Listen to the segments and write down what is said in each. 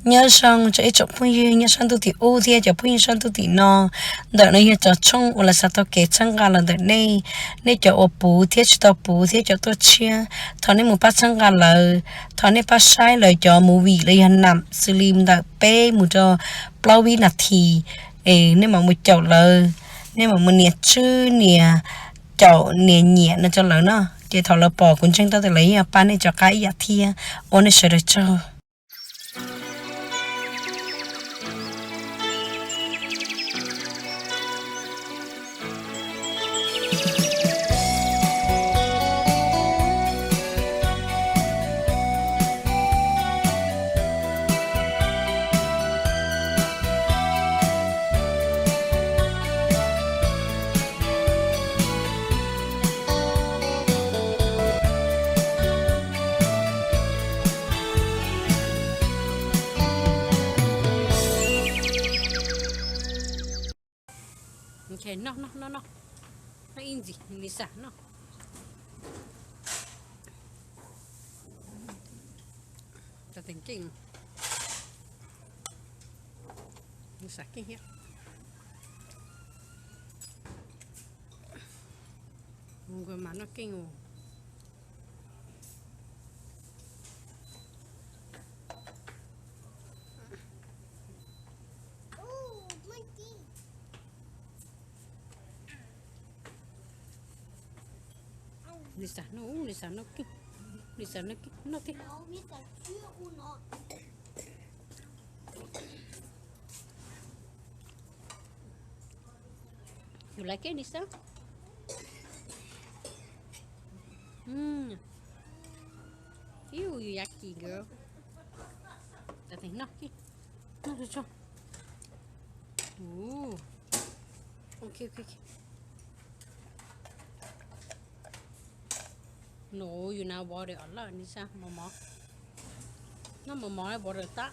Nyob zoo rau ib tsoom phooj ywg nyob sab ntuj tim ub thiab cov phooj ywg sab ntuj tim no. Ntawm no yog cov tshooj uas lawv xa tau kev txhawb nqa los ntawm nej, nej cov uas puv thiab tsis tau puv thiab cov tuaj tshiab, thov nej mus pab txhawb nqa lawv, thov nej pab saib lawv cov movie los yog nam xws li ntawm peb mus rau plaub vib nas this, es nej mam mus caum lawv, nej mam mus nias tswb nias caum nias nyiam no rau lawv no, ces thaum lawv pom kuv ntseeg tau tias lawv yeej yuav pab nej rov qab ib yam thiab. Ua nej sawv daws tsaug. Noj, noj, noj, noj ib ntsis, Lisa noj. Cov teev keej, Lisa keej thiab. Mus nkaus mas noj keej os. Lisa noj, Lisa noj keej, Lisa noj keej, noj thiab. You like it, Lisa? Mm. Ew, you yucky girl. Cov teev noj, noj tso. Uh. Ok, ok, ok. No, you now water a lot, Lisa, mos mos. Noj mos mos water tab.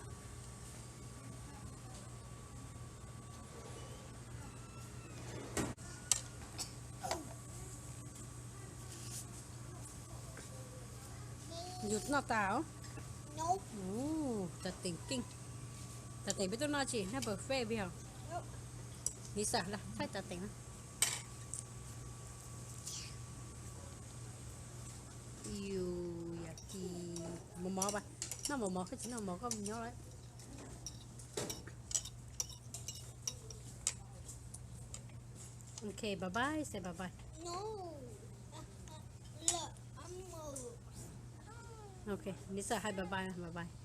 Yus noj tas os. Ub, cov teev keej. Cov teev peb tuaj noj tsis noj perfect os. Lisa, thaij cov teev na. Yus yuav kis mos mos, noj mos mos, koj tsis noj mos mos koj nyob lawm. Ok, bye bye, say bye bye. Ok, Lisa hais bye bye, bye bye.